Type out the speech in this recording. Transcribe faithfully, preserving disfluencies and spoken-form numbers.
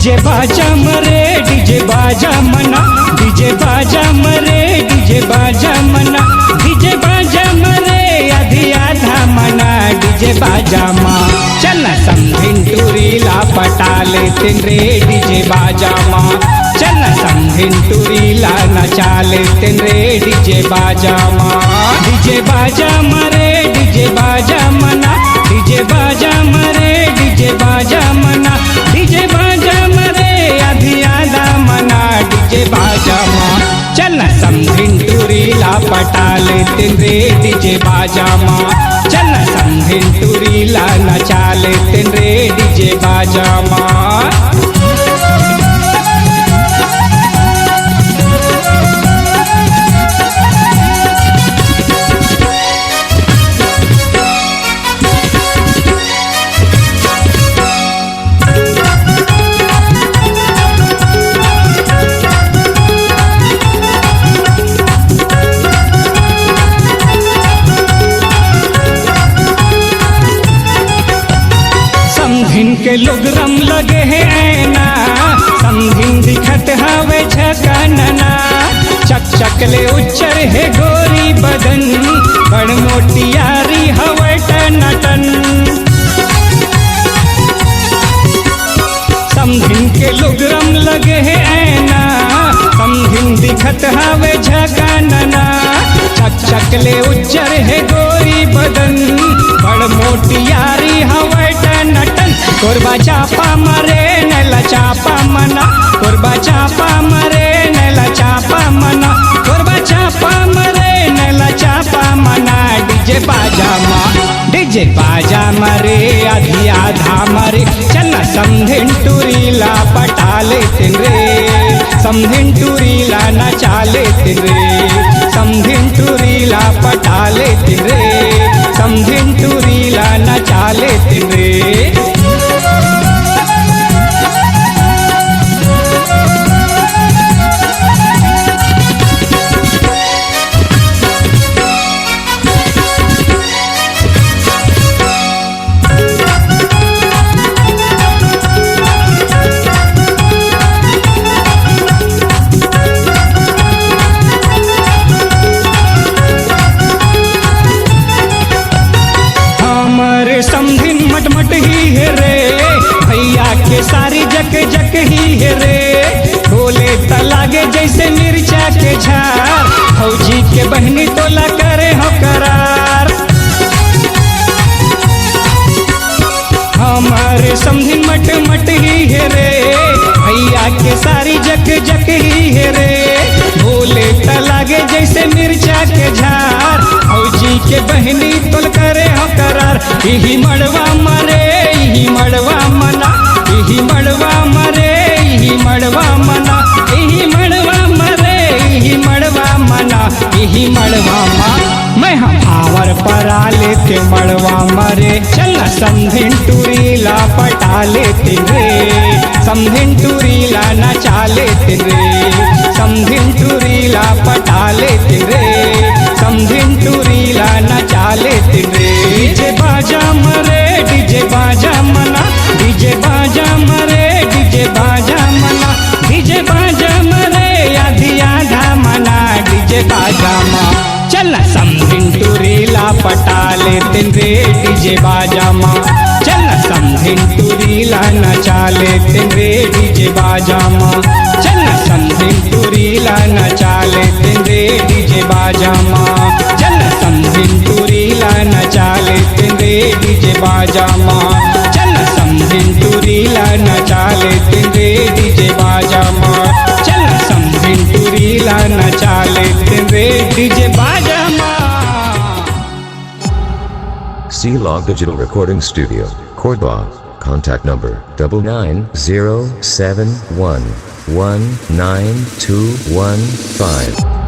DJ बाजा मरे, DJ बाजा मना, डीजे बाजा मरे, डीजे बाजा मना, डीजे बाजा मरे, आधी आधा मना, डीजे बाजा मा। चल न समधिन टूरी ला पटा लेतेन रे, डीजे बाजा मा। चल न समधिन टूरी ला नचा लेतेन रे, डीजे बाजा मा। डीजे बाजा मरे, डीजे बाजा मना, डीजे बाजा मरे, डीजे बाजा मना, डीजे बाजा मरे, आधी आधा मना, डीजे बाजा मा। चल न समधिन टूरी ला पटा लेतेन रे, डीजे बाजा मा। चल न समधिन टूरी ला नचा लेतेन रे, डीजे बाजा मा। समधिन के लुगरम लगे हे ऐना, समधिन दिखत हवे झकानना। चक चक ले उज्जर हे गोरी बदन, बड़ मोटियारी हवे टनाटन। समधिन के लुगरम लगे हे ऐना, समधिन दिखत हवे झकानना। चक चक ले उज्जर हे गोरी बदन, बड़ मोटियारी हवे टनाटन। कोरबा चापा मरे नैला चापा मना, कोरबा चापा मरे नैला चापा मना, कोरबा चापा मरे नैला चापा मना। डीजे बाजा मा, डीजे बाजा मरे, आधी आधा मरे। चल न समधिन टूरी ला पटा लेतेन रे, समधिन टूरी ला नचा लेतेन रे, समधिन टूरी ला पटा लेतेन रे, समधिन टूरी ला नचा लेतेन रे। हमर समधिन मटमट ही हे रे, भैया के सारी जक जक ही हे रे। बोले त लागे जैसे मिर्चा के झार, फौजी के बहनी तोला करे हो करार। हमर समधिन मटमट ही हे रे, भैया के सारी जक जक ही हे रे। बोले त लागे जैसे मिर्चा के झार, फौजी के बहनी तोल करे हो करार। इही मड़वा मरे, इही मड़वा मना, इही मड़वा मरे, इही मड़वा मना, इही मड़वा मरे, इही मड़वा मना, इही मड़वा मा। मैं हा भावर परा लेतेंव मड़वा मरे, चल न समधिन टूरी ला पटा लेतेंव रे, समधिन टूरी ला नचा लेतेंव रे, समधिन टूरी ला पटा लेतेंव रे, समधिन टूरी ला नचा लेतेंव रे। डीजे बाजा मरे, डीजे बाजा मना, डीजे बाजा मरे, डीजे बाजा मना, डीजे बाजा मरे, आधी आधा मना, डीजे बाजा मा। चल न समधिन टूरी ला पटा लेतेंव रे, डीजे बाजा मा। चल न समधिन टूरी ला नचा लेतेंव रे, डीजे बाजा मा। चल न समधिन टूरी ला नचा लेतेंव रे, डीजे बाजा मा। चल न समधिन टूरी ला नचा लेतेंव रे, डीजे बाजा मा। चल न समधिन टूरी ला नचा लेतेंव रे, डीजे बाजा मा। चल न समधिन टूरी ला नचा लेतेंव रे, डीजे बाजा मा। C Log Digital Recording Studio, Korba. Contact number double nine zero seven one one nine two one five.